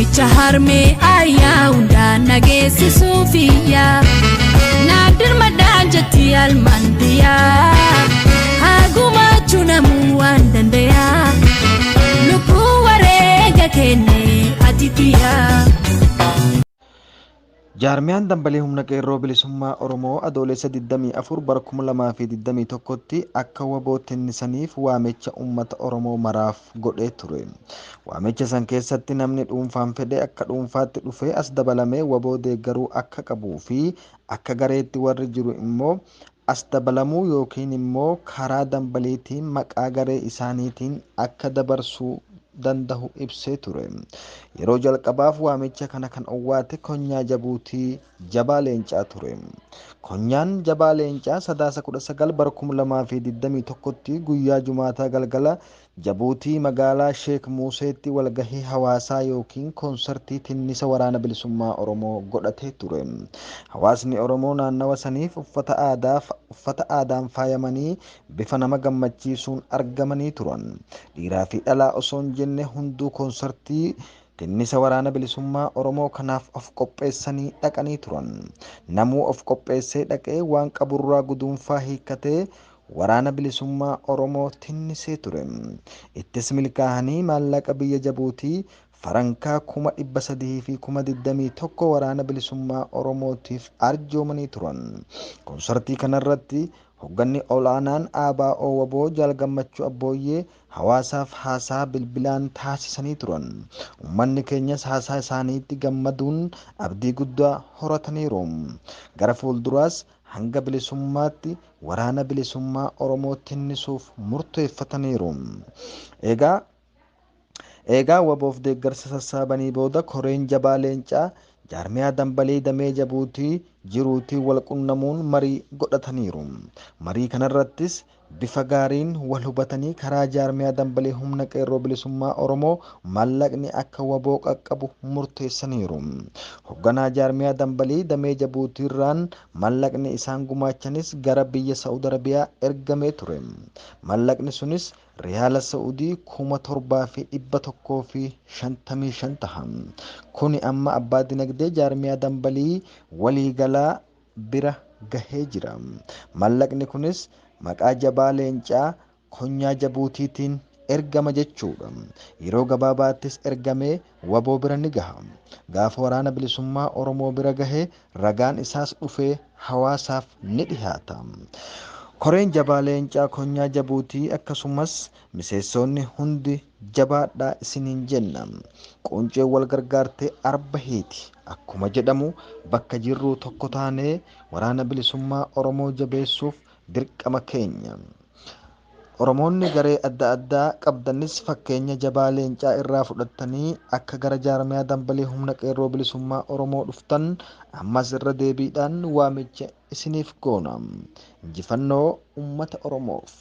Waamicha harmee ayyaa hundaan nageessisuufiyyaa. Naaf dirmadhaan jetti almaandiyaa. Hagumaachuu namuu waan dandayaa. Lubbuu wareega kenne ati tiyyaa. Jaarmiyaan Dambalii Humna Qeerroo Bilisummaa Oromoo Adoolessa 24 bara 2021tti akka wbo tinnisaniif waamicha ummata Oromoo maraaf godhee ture. Waamicha san keessatti namni dhuunfaan fedhe akka dhuunfaatti dhufee as dabalamee wbo deeggaruu akka qabuu fi akka gareetti warri jiru immoo as dabalamuu ykn immoo karaa Dambaliitiin maqaa garee isaaniitiin akka dabarsuu dandahu ibsee ture. Yeroo jalqabaaf waamicha kana kan owwaate Konyaa Jabuutii Jabaa Leencaa ture. Konyaan Jabaa Leencaa Sadaasa 19 bara 2021tti guyyaa Jumaataa galgala Jabuutii magaalaa Sheek Muuseetti walgahii hawaasaa ykn koonsartii tinnisa Waraana Bilisummaa Oromoo godhatee ture. Hawaasni Oromoo naannawa saniif uffata aadaa uffata aadaan faayamanii bifa nama gammachiisuun argamanii turan. Dhiiraa fi dhalaa osoo hin jenne hunduu koonsartii tinnisa Waraana Bilisummaa Oromoo kanaaf of qopheessanii dhaqanii turan. Namuu of qopheessee dhaqee waan qaburraa guduunfaa hiikkatee Waraana Bilisummaa Oromoo tinnisee ture. Ittis milkaahanii maallaqa biyya Jabuutii farankaa 321,000 Waraana Bilisummaa Oromootiif arjoomanii turan. Konsartii kanarratti hogganni ol'aanaan ABO-wbo Jaal Gammachuu Abbooyyee hawaasaaf haasaa bilbilaan taasisanii turan. Ummanni keenyas haasaa isaaniitti gammaduun abdii guddaa horataniiru. Gara fuulduraas hanga bilisummaatti Waraana Bilisummaa Oromoo tinnisuuf murteeffataniiru. Eegaa Eegaa WBOf deeggarsa sassaabanii booda koreen Jabaa Leencaa jaarmiyaa Dambalii damee Jabuutii jiruutiin wal qunnamuun marii godhataniiru. Marii kanarrattis bifa gaariin wal hubatanii karaa jaarmiyaa Dambalii Humna Qeerroo Bilisummaa Oromoo maallaqni akka wbo qaqqabu murteessaniiru. Hogganaa jaarmiyaa Dambalii damee Jabuutiirraan mallaqni isaan gumaachanis gara biyya Sa'ud Arabiyaa ergamee ture. Mallaqni sunis Riyaala Sa'udii 7,155 taha. Kuni amma abbaa dinagdee jaarmiyaa Dambalii waliigalaa bira gahee jira. Mallaqni kunis maqaa Jabaa Leencaa Konyaa Jabuutiitiin ergama jechuudha. Yeroo gabaabaattis ergamee wbo bira ni gaha. Gaafa Waraana Bilisummaa Oromoo bira gahe ragaan isaas dhufee hawaasaaf ni dhihaata. Koreen Jabaa Leencaa Konyaa Jabuutii akkasumas miseessoonni hundi jabaadhaa isiniin jenna. Quunceen wal gargaartee arba hiiti akkuma jedhamu bakka jirruu tokko taanee Waraana Bilisummaa Oromoo jabeessuuf dirqama keenya. Oromoonni garee adda addaa qabdanis fakkeenya jabaa leencaa irraa fudhattanii akka gara jaarmiyaa Dambalii Humna Qeerroo Bilisummaa Oromoo dhuftan ammas irra deebiidhaan waamicha isiniif goona. Injifannoo Ummata Oromoof!